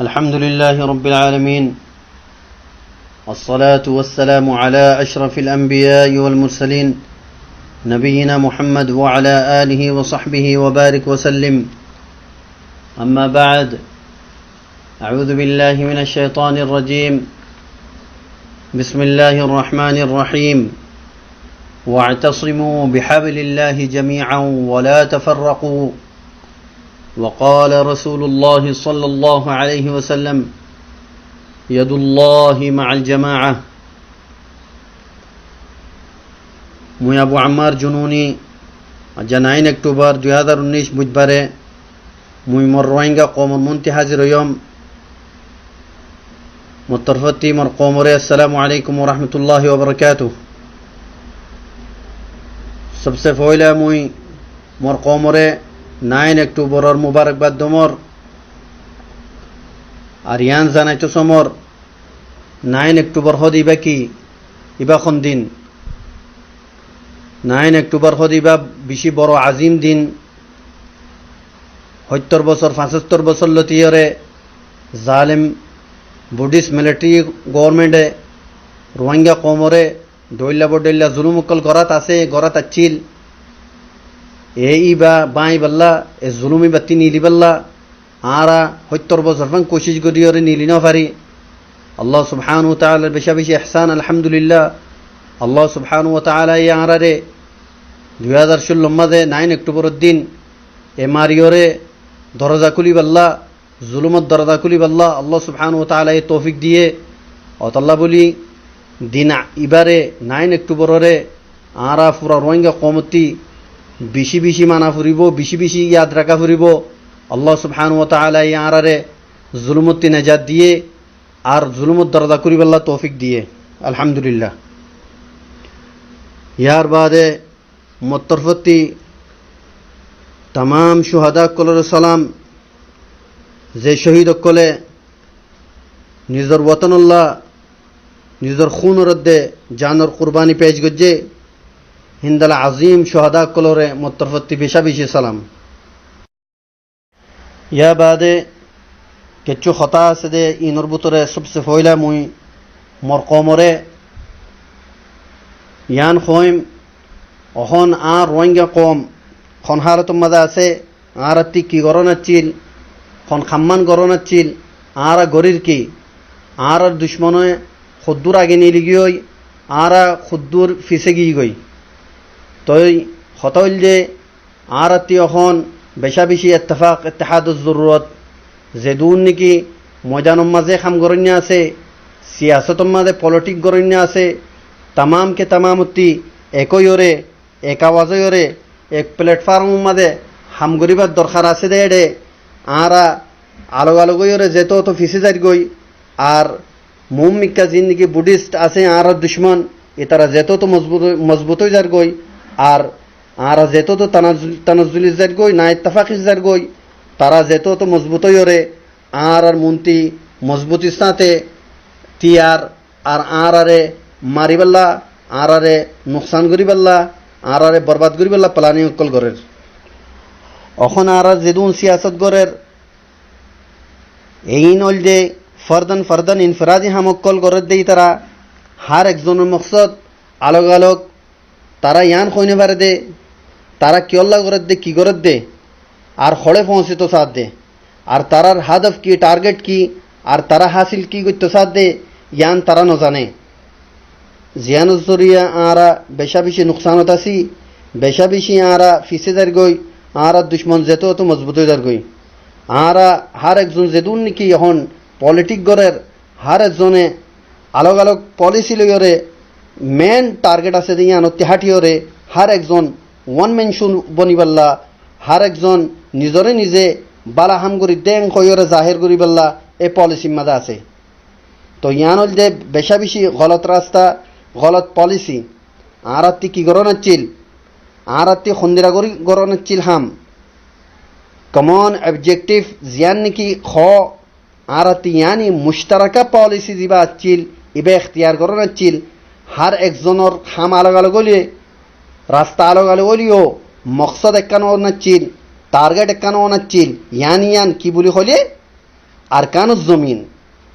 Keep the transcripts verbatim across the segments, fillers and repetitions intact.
الحمد لله رب العالمين، والصلاة والسلام على أشرف الأنبياء والمرسلين، نبينا محمد وعلى آله وصحبه وبارك وسلم. أما بعد، أعوذ بالله من الشيطان الرجيم. بسم الله الرحمن الرحيم. واعتصموا بحبل الله جميعا ولا تفرقوا. وقال رسول الله صلى الله عليه وسلم: يد الله مع الجماعة. Mui Abu Ammar Jununi, aijja nine October dui házar unnic, budbare, mui mor Rohingya koumor muntí házir óiyum. Mor torfótti mor koumoré assalamu alaikum wa rahmatullahi wa barakatuh. Sobse foila mui mor koumoré nine October or mubarakbad dómor, ar yián zanaitó somor, nine October hoóde ibá ki? Ibá hon din? Nine October hoóde ibá bicí boro azim din. Hóittor bosór, fañsáttor bosór lóti yóre zalem Buddhist military government e Rohingya koumoré dhoilla bodhoilla zulum ókkol gorát asé, gorát accíl. E ibá báñgi balla, e zulum ibátti nili balla, añára hóittor bosór fán kucíc gorí yóre nili nofari. Allah subhanahu wa ta'ala becá bicí ehsán, alhamdulillah. Allah subhanahu wa ta'ala ye añárare dui házar cúllor mazé nine October or din e mari yóre doroza kúli balla, zulumor doroza kúli balla Allah subhanahu wa ta'ala ye toufik diyé. Ótolla bóli din ibáre nine October ore añára fura Rohingya koumottí bicí bicí mana foribó, bicí bicí yad raká foribó. Allah subhanahu wa ta'ala ye añárare zulumottí nejat diyé, ar zulumor doroza kúli balla toufik diyé. Alhamdulillah. Yar baade mor torfótti tamam cuhada ókkolore salam, ze cóhid ókkole nizor wotonolla, nizor kúnor edde janor kurbani pec goijjé, híndala azim cuhada ókkolore mor torfótti becá bicí salam. Yar baade kessú hotá asé de, inor bútore sobse foila mui mor koumoré yián hoóim, ehón añár Rohingya koum hon hálotor mazé asé, añárattí ki gorón accíl, hon kammán gorón accíl, añára gorír ki, añárar ducmone hoddúr age nili giyói, añára hoddúr fisé giyí goi. Toi hotá óilde, añárattí ehón becá bicí ettefak ettehádor zorurot. Zedún niki moidanor mazé ham goróinna asé, siyasotor mazé politik goróinna asé, tamam ke tamamottí ek óiyore, ek awaz óiyore, ek platformor mazé ham goríbar dorkar asé de éçe, añára alok alok óiyore zetóto fisé zair goi, ar Moómmikká ziín niki Buddhist asé añárar ducmon, ítara zetóto mozbut, mozbut ói zargói, ar añára zetóto tanazul, tanazuli zargói, naettefaki zargói, tará zetóto mozbut óiyore añárar muntí mozbutir sáñte tiyar, ar añárare maribálla, añárare nuksan goríbálla, añárare borbad goríbálla planing ókkol gorér. Ehón añárar zedún siyasot gorér, Iín óilde fardan fardan inferadi ham ókkol gorédde ítara, hár ekzonor moksód alok alok. Tará yián hoói nofaredde, tará kiyólla gorédde, ki gorédde, ar hoçé foóñsito saádde, ar tarár hádof ki, target ki, ar tará hásil ki goittó saádde, yián tará nozané. Ziyánor zoriya añára becá bicí nuksanot así, becá bicí añára fisé zargói, añárar ducmon zetóto mozbut ói zargói. Añára hár ekzon zedún niki ehón politik gorér, hár ekzone alok alok polisi loiyóre mein target asé de yíanottí háthiyóre hár ekzon one man show bonibálla, hár ekzon nizoré nize bála ham gorídde en hoiyóre zahér goríbálla e polisir mazé asé. Toi yián óilde becá bicí golot rasta, golot polisi. Añárattí ki gorón accíl? Añárattí hondira gorí gorón accíl ham? Komon objektif ziyán niki hoó, añárattí yiáni muctaraka polisi zibá accíl, ibá ektiyar gorón accíl. Hár ekzonor ham alok alok óile, rasta alok alok óileyó, moksód ekkán óna accíl, target ekkán óna accíl. Yiáni yián ki buli hoilé? Arkanor zomin,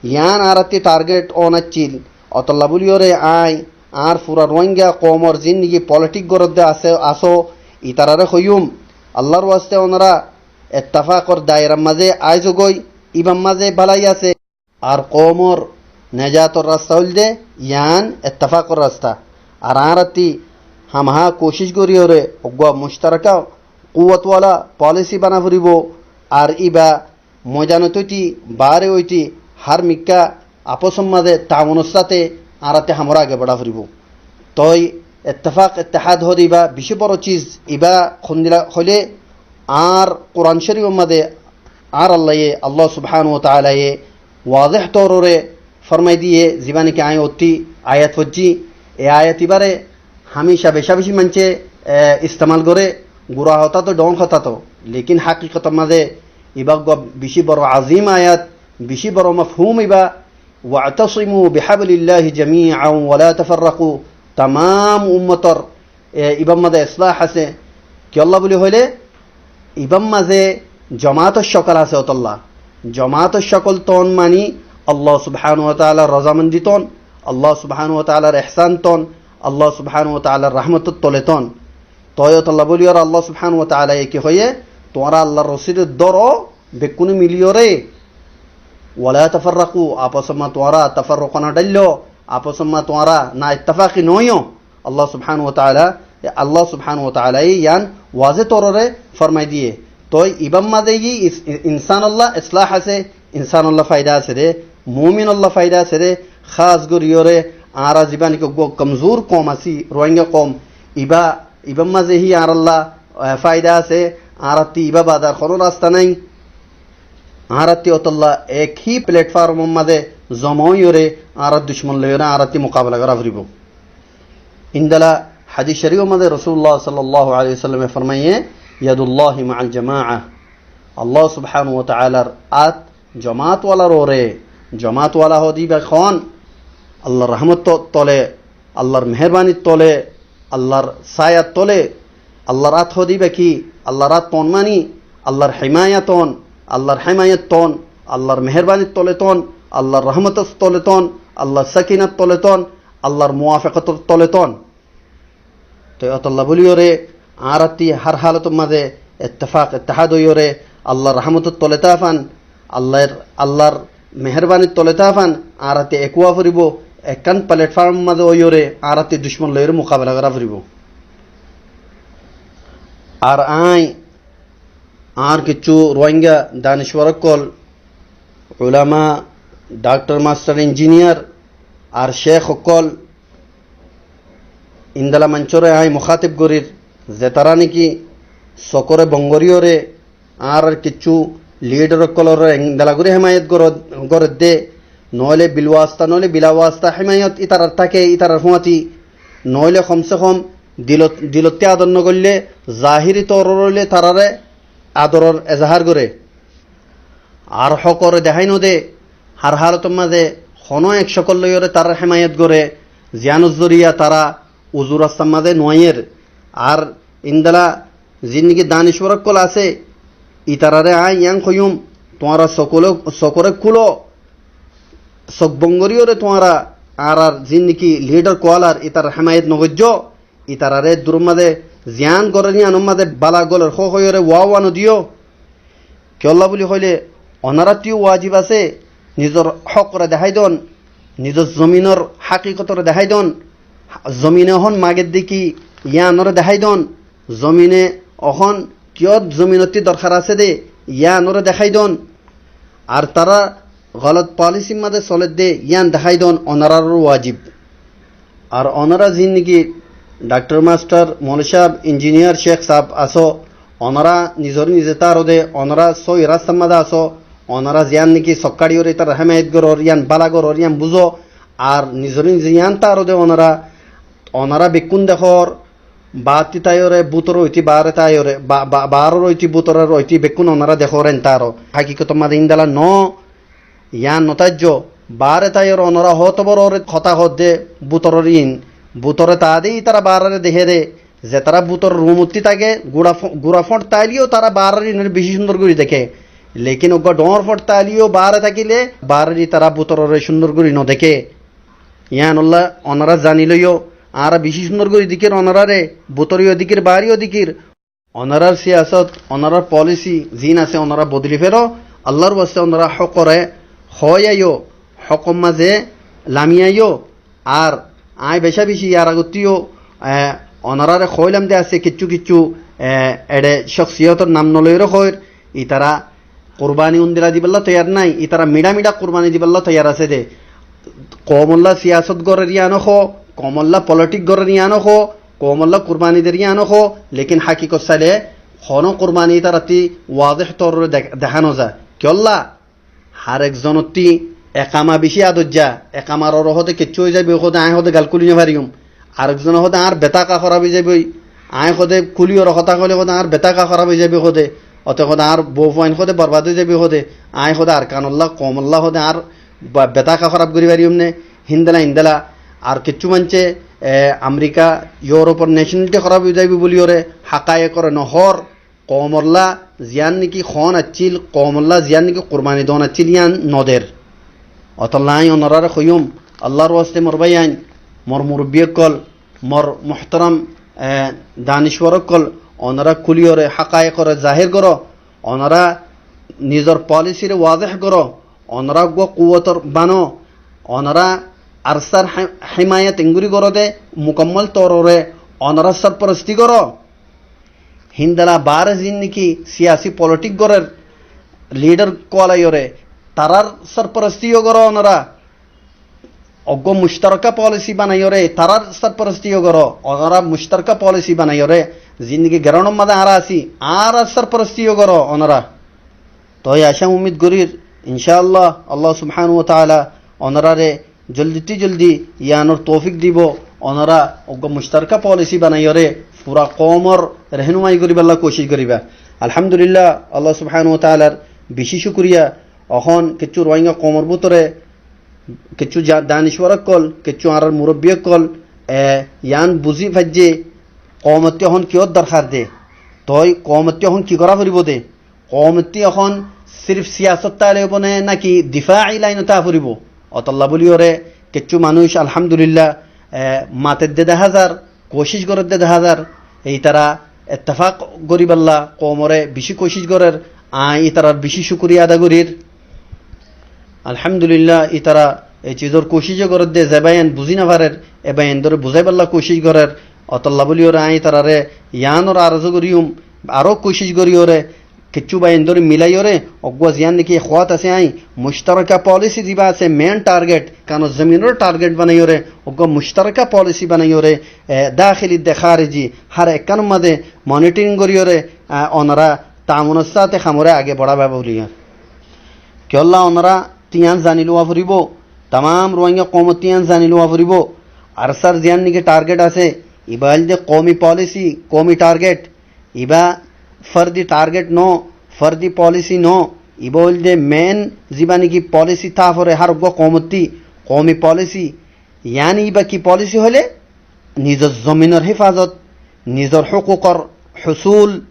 yián añárattí target ónaccíl. Ótolla bóliyoré aññí añár fura Ruáinga koumor ziín niki politik goródde asé, asó, itararé hoiyúm, Allar waste ónora ettefakor dairar mazé aizogói, íbar mazé bálai asé. Ar koumor nejator rasta óilde yián ettefakor rasta. Ar añárattí hámaha kucíc goríyoré uggúa muctaraka kuwatwala polisi bana foribóu. Ar íba moidanot óiti, baáre óiti, hár mikká afosor mazé taawunor sáte añárattí hamor age baçá foribóu. Toi ettefak ettehad hoóde ibá bicí boro ciz, ibá hondila hoilé añár Kuran Córifor mazé añár Allaye, Allah subhanahu wa taalaye wazeh torore formai diyé, zibá niki aññí ottí ayat foijjí, e ayat ibáre hámica becá-becí maincé, e, istemal goré, gura hotá to, dhoóñr hotá to, lekin hákikotor mazé ibá uggúa bicí boro azim ayat, bicí boro mafhum ibá, "Wa'tasimu bihablillahi jami'an wa la tafarraqu." Tamam ummotor, e, ibár mazé islah asé. Kiyólla bóli hoilé, ibár mazé jomaator cokol asé ótolla. Jomaator cokol ton mani Allah subhanahu wa taalar rozamondi ton, Allah subhanahu wa taalar ehsán ton, Allah subhanahu wa taalar rahmotor tole ton. Toi ótolla bóliyoré Allah subhanahu wa taalaye ki hoiyé, tuáñra Allar rosíre dóro, bekkúne milíyoré, "Wala tafarraqu", afosor ma tuáñra tafarruq no dháillo, afosor ma tuáñra na ettefaki noóiyo. Allah subhanahu wa taala, Allah subhanahu wa taalaye yián wazeh torore formai diyé. Toi ibár mazé yí is-, i-, insanolla islah asé, insanolla faida asé dé, muminolla faida asé dé, hás goríyoré añára zibá niki uggúa komzur koum así, Ruáinga koum, ibá, ibár mazé hí añáralla, e, faida asé, añárattí ibá bade ar honó rasta nái. Añárattí ótolla ek hí platformor mazé zoma óiyoré añára ducmon loiyoré añárattí mukabela gorá foribóu. Indila hadis corifor mazé Rosulullah sallallahu alaihi wasallame formaiyé, "Yadullahi ma'al jamaa." Allah subhanahu wa taalar át jomaatwalar uore. Jomaatwala hoóde ibá hoón? Allar rahmotor tole, Allar meherbanir tole, Allar sáyar tole. Allar át hoóde ibá ki? Allar át ton mani Allar himayat on, Allar himayat ton, Allar meherbanir tole ton, Allar rahmotor tole ton, Allar sakinat tole ton, Allar muwafakator tole ton. Toi ótolla bóliyoré añárattí hár halotor mazé ettefak ettehad óiyoré Allar rahmotor tole táfan, Allar, Allar meherbanir tole táfan, añárattí ek ówa foribóu, ekkán platformor mazé óiyoré añárattí ducmon loiyoré mukabela gorá foribóu. Ar aññí añár kiccú Ruáinga danicwar ókkol, ulama, daktor, mastor, injiniyar ar cekh ókkol, indila maincóre aññí mukáteb gorír, zetará niki sokóre bon goríyoré añárar kiccú lidar ókkoloré indila gorí hemayot goró-, gorédde, noóile bilwasta, noóile bilawasta hemayot ítarar táke, ítarar fúañti, noóile hom se hom dilot-, dilottí ador nogoillé, zahiri toror óile tararé adoror ezahar goré. Ar hókore dehái node, hár halotor mazé honó ek cokol loiyoré tarar hemayot goré, ziyánor zoriya tara uzu rastar mazé nuaiyér. Ar indila ziín niki danicwar ókkol asé, ítararé aññí yián hoiyúm, tuáñra sokole-, sokóre kúlo, sok bon goríyoré tuáñra añárar ziín niki lidar kualar ítarar hemayot nogoijjó, ítararé duror mazé ziyán gorér yíanor mazé bála golor hók óiyoré wáwa nodiyó. Kiyólla bóli hoilé, onoráttu yó wajib asé, nizor hókore dehái don, nizor zominor hákikotoré dehái don, zomine ehón magedde ki yíanoré dehái don, zomine ehón kiyót zominottí dorhar asé dé yíanoré dehái don. Ar tará golot polisir mazé solédde yían dehái don onoráror wajib. Ar onorá ziín niki daktor, mastor, moulovi sáb, injiniyar, cekh sáb asó, onorá nizoré nize táro dé, onorá sóhi rastar mazé asó, onorá ziyán niki sokkáçiyoré ítarar hemayot gorór, yían bála gorór, yían buzó, ar nizoré nize yían táro dé onorá, onorá bekkún dekór, bátti táiyoré, bútore óiti, baáre táiyoré, ba-, ba-, baáror óiti, bútoror óiti, bekkún onorá dekór en táro. Hákikotor mazé indila noó, yían notáijjo, baáre táiyoré onorá hoto boro óre hotá hoódde bútoror íin, bútore taá dé ítara baárare deké dé, zetará bútoror rumottí táke, gura fo-, gura fóñr táile yó tará baáror íinoré bicí cúndor gorí deké. Lekin uggúa dhoóñr fottá aliyó baáre tákile, baáre di tará bútororé cúndor gorí nodeké. Yíanolla onorá zani loiyó, añára bicí cúndor gorí dekír onoráre, bútoreyó dekír, baáreyó dekír. Onorár siyasót, onorár polisi ziín asé, onorá bodoli feró, Allar waste onorá hókoré hoói aiyó, hókor mazé lami aiyó. Ar aññí becá-becí yar agottú yó, e, onoráre hoóilam de asé kiccú-kiccú, e, eçe cóksiyótor nam noloiyóre hoóir, itará kurbani undila dibálla toiyar nái, itará miçá-miçá kurbani dibálla toiyar asé de. Koumolla siyasót gorér yían ó hoó, koumolla polítik gorér yían ó hoó, koumolla kurbani der yían ó hoó, lekin hákikot sailé honó kurbani itarattí wazéh tororé dek-, dehá nozá. Kiyólla? Hár ekzonottí ekama bicí adoijja, ekamar oré hoóde kiccú ói zaiboi hoóde, aññí hoóde gal kúli nofariyum. Ar ekzone hoóde añár betáka hóraf ói zaiboi, aññí hoóde kúliyoré hotá hoilé hoóde añár betáka hóraf ói zaiboi hoóde, ote hoóde añár bou fuain hoóde borbad ói zaiboi hoóde, aññí hoóde Arkanolla, koumolla hoóde añár ba-, betáka hóraf gorí fariyum né, híndila-híndila. Ar kiccú maincé, e, Amerika, Yúropor necenaliti hóraf ói zaiboi bóliyoré hákaye koré nohoór. Koumolla ziyán néki hoón accíl, koumolla ziyán néki kurbani doón accíl, yían noder. Otolla aññí onoráre hoiyúm, Allar waste mor báiyain, mor murubbi ókkol, mor muhtaram, e, danicwar ókkol, onorá kúliyoré hákaye koré zahér goró, onorá nizor polisiré wazéh goró, onorá uggúa kuwotor bano, onorá ARSAr hé-, hémayot engori goró de, mukammol tororé onorá sórforosti goró. Híndila baáre ziín néki siyasi polítik gorér lidar kualaiyóre, tarár sórforosti yó goró onorá. Uggúa muctaraka polisi banaiyóre, tarár sórforosti yó goró, onorá muctaraka polisi banaiyóre, ziín néki gerónor mazé añára así, añárar sórforosti yó goró onorá. Toi acá umid gorír, incá Allah, Allah subhánahu wa taala onoráre joldittú joldi yíanor toufik dibou, onorá uggúa muctaraka polisi banaiyóre fura koumor rehenumai goríballa kucíc goríba. Alhamdulillah, Allah subhánahu wa taalar bicí cúkuriya, ehón kiccú Ruáinga koumor bútore kiccú ja-, danicwar ókkol, kiccú añárar murubbi ókkol, e, yían buzí faijjé, koumottí ehón kiyór dorhar de, toi koumottí ehón ki gorá foribóu de, koumottí ehón sirif siyasot táile óibo né náki difai lainot táa foribóu? Otolla bóliyoré kiccú manúic alhamdulillah, e, mater de dehá zar, kucíc gorér de dehá zar, e, itará ettefak goríballa koumoré bicí kucíc gorér, aññí itarar bicí cúkuriya ada gorír. Alhamdulillah, itará e cizor kucíc yó gorér de, ze báiyain buzí nofarér, e báiyaindóre buzáiballa kucíc gorér. Otolla bóliyoré aññí itararé yíanor arozu goríyum, aró kucíc goríyoré, kiccú báiyaindóre milaiyóre, uggúa ziyán néki kuwat asé aññí, muctaraka polisi zibá asé, mein target, Arkanor zominoré target banaiyóre, uggúa muctaraka polisi banaiyóre, e, dakhili de khariji, hár ekkánor mazé monitoring goríyoré, e, onorá taawunor sáte hamoré age boráiba bóliyoré. Kiyólla onorá tíyan zani luwa foribóu, tamam Ruáinga koumor tíyan zani luwa foribóu. ARSAr ziyán néki target asé, ibá óilde koumi polisi, koumi target, ibá fardi target no, fardi polisi no, ibá óilde mein zibá néki polisi táa foré hár uggúa koumottí, koumi polisi. Yáni ibá ki polisi hoilé, nizor zominor héfazot, nizor hókukor husul,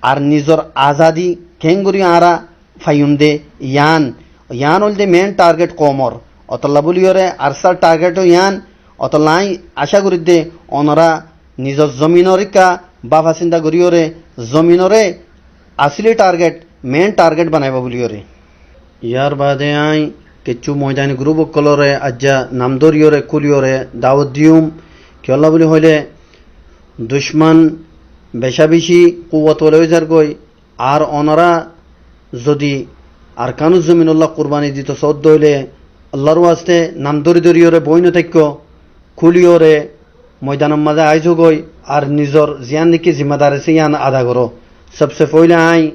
ar nizor azadi keéngorí añára faiyum de yían, yían óilde mein target koumor. Otolla bóliyoré ARSAr target ó yían, otolla aññí acá gorír de onorá nizor zominor ikká báfa sinta goríyoré, zominoré asili target, mein target banaibá bóliyoré. Yárbaade aññí kiccú moidani gurúf ókkolóre aijja nam dóriyoré kúliyoré dawot diyum. Kiyólla bóli hoilé, ducmán becá-becí kuwot wala ói zargói, ar onorá zodi Arkanor zominolla kurbani dito soódde óile, Allar waste nam dóri-dóriyoré boói notáikko, kúliyoré moidanor mazé aizogói, ar nizor ziyán néki zimmadar asé yían ada goró. Sobse foóila aññí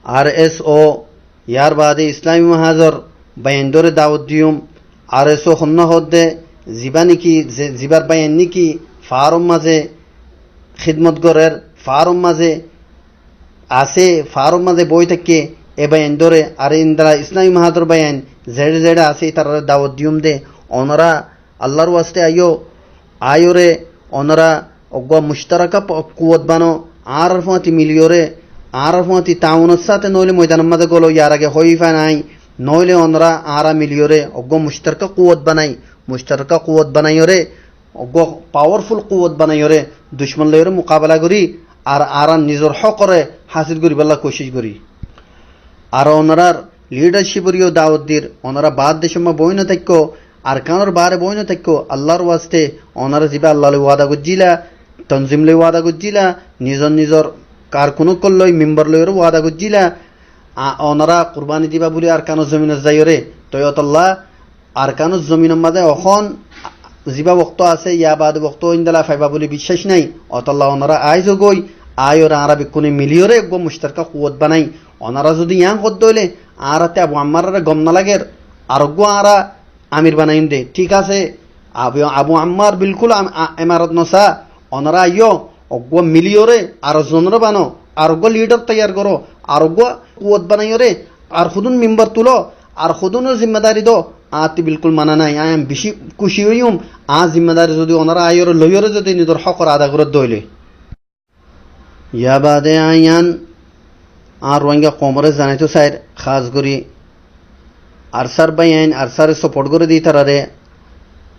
ARSO, yárbaade Islami Mahazor báiyaindóre dawot diyum. ARSO honnúa hoódde, zibá néki, ze-, zibár báiyain néki faáror mazé hídmot gorér, faáror mazé asé, faáror mazé boói táikke, e báiyaindóre, ar endila Islami Mahazor báiyain zeçé-zeçé asé, ítararé dawot diyum de, onorá Allar waste aiyó, aiyóre onorá uggúa muctaraka po-, kuwot bano, añárar fúañti miliyoré, Añárar fúañti taawunor sáte noóile moidanor mazé gólo, yar age hoói fanai, noóile onorá añára miliyóre eggúa muctarka kuwot banai, muctarka kuwot banaiyóre eggúa pawarful kuwot banaiyóre ducmon loiyóre mukabela gorí, ar añára nizor hókoré hásil goríbolla kucíc gorí. Ar onorár lidarcíporé yó dawot dir, onorá baár decómma boói notáikko, Arkanor baáre boói notáikko, Allar waste onorá zibá Alla loi wada goijjíla, tonzim loi wada goijjíla, nizor nizor karkun ókkol loi, membar loiyóre wada goijjíla, a, onorá kurbani dibá buli Arkanor zominot zaiyóre, toi ótolla Arkanor zominor mazé ehón zibá wokto asé, yá baade wokto óindila faiba buli biccác nái. Ótolla onorá aizogói, aiyóre añára bekkúne miliyóre eggúa muctarka kuwot banai. Onorá zodi yián hoddé óile, añáratte Abu Ammaroré gom nolager, ar eggúa añára amir banaiyum dé. Thík asé, Abu, Abu Ammar bilkúl am-, a-, emarot nosá, onorá aiyó, eggúa miliyóre, ar zonoré bano, ar eggúa lidar toiyar goró, ar eggúa kuwot banaiyóre, ar hodún membar tuló, ar hodúnor zimmadari do, añáttu bilkúl mana nái, aññí bicí kúci óiyum, añár zimmadari zodi onorá aiyóre loiyóre zodi nizor hókor ada goródde óile. Yá baade aññí yián añár Ruáingga koumoré zanaitó sair, hás gorí Arsár báiyain, Arsáre soport gorédde ítararé,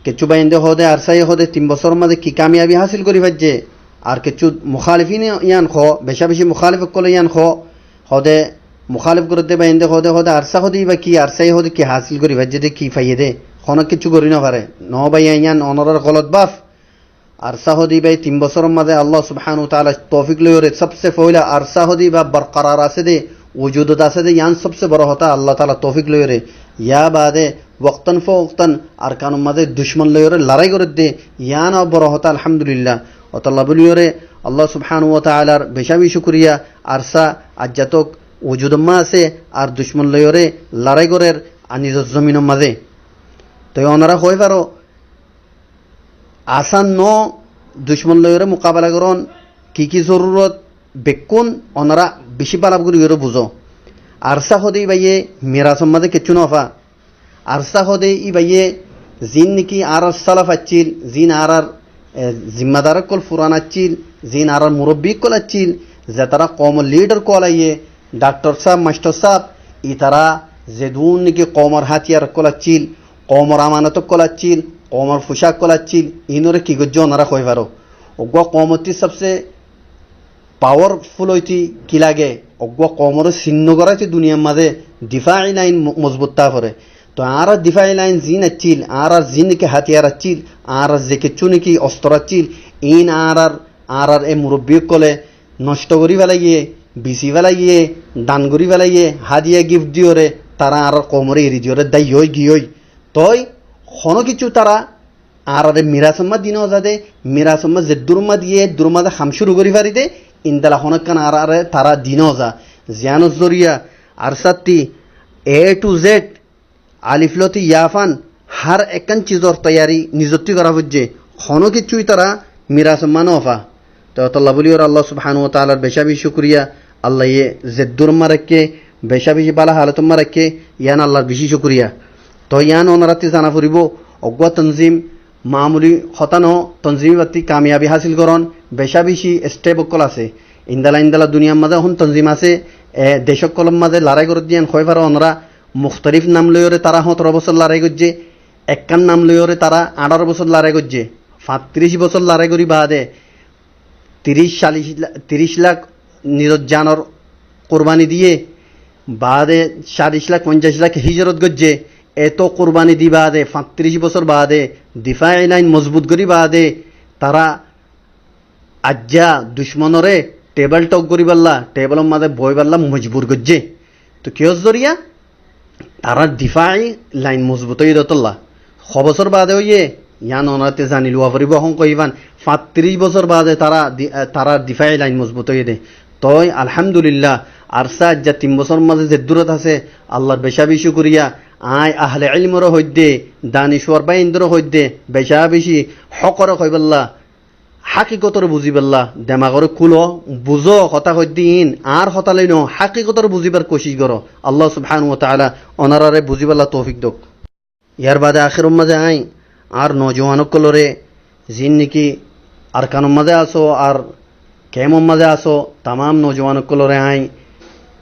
kessú báiyainde hoóde Arsáye hoóde tin bosóror mazé ki kamiyabi hásil gorí faijjé, ar kessú mukálifine yián hoó, becá-becí mukálif ókkolé yián hoó, hoóde mukálif gorédde báiyainde hoóde, hoóde Arsá hoóde íba ki, Arsáye hoóde ki hásil gorí faijjé dé, ki faiyé dé, honó kessú gorí nofaré. Noó báiyain, yián onorár golot báf. Arsá hoóde íbaye tin bosóror mazé Allah subhanahu wa taala toufik loiyóre, sobse foóila Arsá hoóde íba borkarar asé dé, wujudot asé dé, yián sobse boro hotá, Allah taala toufik loiyóre. Yá baade woktan fo woktan Arkanor mazé ducmon loiyóre larái gorédde, yiáno boro hotá, alhamdulillah. Ótolla bóliyoré Allah subhanahu wa taalar becá-becí cúkuriya, Arsá aijja tók wujudor mazé asé, ar ducmon loiyóre larái gorér, ar nizor zominor mazé. Toi onorá hoói faró, asán noó, ducmon loiyóre mukabela gorón, ki ki zorurot, bekkún onorá bicí bála goríyoré buzó. Arsá hoóde íbaye mirasor mazé kessú nofa. Arsá hoóde íbaye ziín néki añárár sálaf accíl, ziín añárár, e, zimmadar ókkol furan accíl, ziín añárár murobbi ókkol accíl, zetará koumor lidar ókkol aiyé, daktor sáb, mastor sáb, itará zedún néki koumor hátiyar ókkol accíl, koumor amanot ókkol accíl, koumor fucá ókkol accíl, iínoré ki goijjé onorá hoói faró. Eggúa koumottí sobse pawarful óite ki lage, eggúa koumoré sinno goráite duniyar mazé difai lain mo-, mozbut táa foré. Toi añárár difai lain ziín accíl, añárár ziín néki hátiyar accíl, añárár ze kessú néki ostor accíl, iín añárár, añárár e murobbi ókkolé nocto gorí felaiyé, bisi felaiyé, dan gorí felaiyé, hádiya gift diyoré, tará añárár koumoré eri diyoré dái ói giyói. Toi honó kessú tará añáráre mirasor mazé di noza dé, mirasor mazé zeddúr mazé diyé, eddúr mazé ham cúru gorí fari dé, indila honó ekkán añáráre tará di noza. Ziyánor zoriya Arsátti A to Z, alif lóti ya fán, hár ekkán cizor toiyari nizottí gorá foijjé. Honó kessú itará mirasor mazé nofa. Toi ótolla bóliyoré Allah subhanahu wa taalar becá-becí cúkuriya, Allaye zeddúr mazé raikké, becá-becí bála halotor mazé raikké, yián Allar bicí cúkuriya. Toi yián onorátti zana foribó, eggúa tonzim mamuli hotá noó, tonzim íbattí kamiyabi hásil gorón, becá-becí step ókkol asé. Indila-indila duniyar mazé ehón tonzim asé, e, dec ókkolor mazé larái gorédde yián hoói faró onorá, muktalif nam loiyóre tará hóñtoro bosór larái goijjé, ekkán nam loiyóre tará añçáro bosór larái goijjé, fañttiríc bosór larái gorí baade, tiríc, callic la-, tiríc lak nizor janor kurbani diyé, baade callic lak, foñcaic lak híjorot goijjé, eto kurbani di baade, fañttiríc bosór baade, difai lain mozbut gorí baade, tará aijja ducmonoré tebel tok goríbolla, tebelor mazé boóibolla mojbur goijjé. Toi kiyór zoriya? Tarár difai lain mozbut óiye dé ótolla. Hó bosór baade óiye, yián onorátte zani luwa foribó, ehón hoói fán, fañttiríc bosór baade tará di-, e, tarár difai lain mozbut óiye dé. Toi alhamdulillah, Arsá aijja tin bosór mazé zeddúrot asé, Allar becá-becí cúkuriya, aññí ahle ilmoré hoóidde, danicwar báiyaindoré hoóidde, becá-becí hókoré hoibólla, hákikotoré buzíbolla, demagoré kúlo, buzó, hotá hoóidde iín, añár hotá loi noó, hákikotoré buzíbar kucíc goró. Allah subhanahu wa taala onoráre buzíbolla toufik douk. Yar baade ahér mazé aññí añár noujuwan ókkolóre, ziín néki Arkanor mazé asó ar Kemor mazé asó tamám nojuwan ókkolóre aññí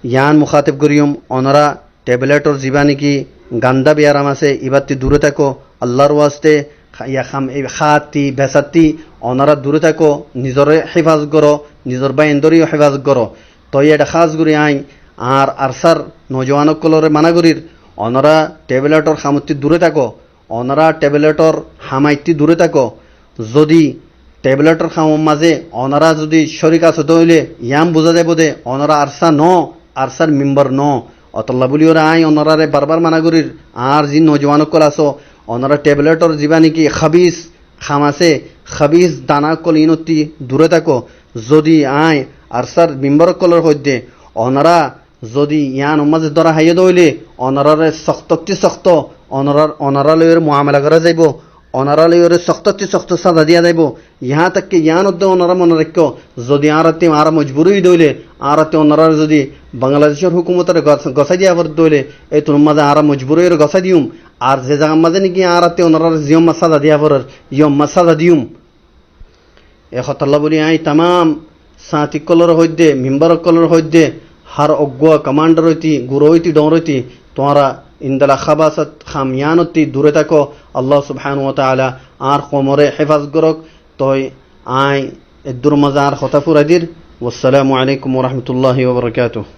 yián mukáteb goríyum, onorá tebletor zibá néki gandá biyaram asé, ibáttu duré táko. Allar waste, há-, ya ham, e, háatti, besátti onorá duré táko, nizoré héfazot goró, nizor báiyaindóre yó héfazot goró. Toi eçé hás gorí aññí añár ARSAr nojuwan ókkolóre mana gorír, onorá tebletor hamottu duré táko, onorá tebletor hamaittú duré táko. Zodi tebletor hamor mazé onorá zodi córik asó dé óile, yián buzá zaibou dé onorá ARSA noó, ARSAr membar noó. Ótolla bóliyoré aññí onoráre barbar mana gorír, añár ziín nojuwan ókkol asó, onorá tebletor zibá néki hábis ham asé, hábis dana ókkol iínottú duré táko. Zodi aññí ARSAr membar ókkolóre hoóidde, onorá zodi yiánor mazé dóra háiye dé óile, onoráre soktóttu soktó, onorár, onorá loiyoré muamela gorá zaibou, onorá loiyoré soktóttu soktó sáza diya zaibou. Yián tákke yián ódde onorá mone raikkó, zodi añárattú añára mojbur óiyi dé óile, añárattú onoráre zodi Bangladecor hókumotoré gos-, gosái diya foré dé óile, étunor mazé añára mojbur óiyoré gosái diyum. Ar ze zagar mazé néki añárattú onoráre ziyómma sáza diya forér, yómma sáza diyum. E hotálla bóli aññí tamám sáñti ókkolóre hoóidde, membar ókkolóre hoóidde, hár uggúa komándar óitu, gura óitu, dhoóñr óitu, tuáñra endilla hábasat ham yiánottú duré táko. Allah subhanahu wa taala añár koumoré héfazot gorók. Toi aññí eddúr mazé añár hotá furai dir. Wassalamu alaikum wa rahmatullahi wa barakatuhu.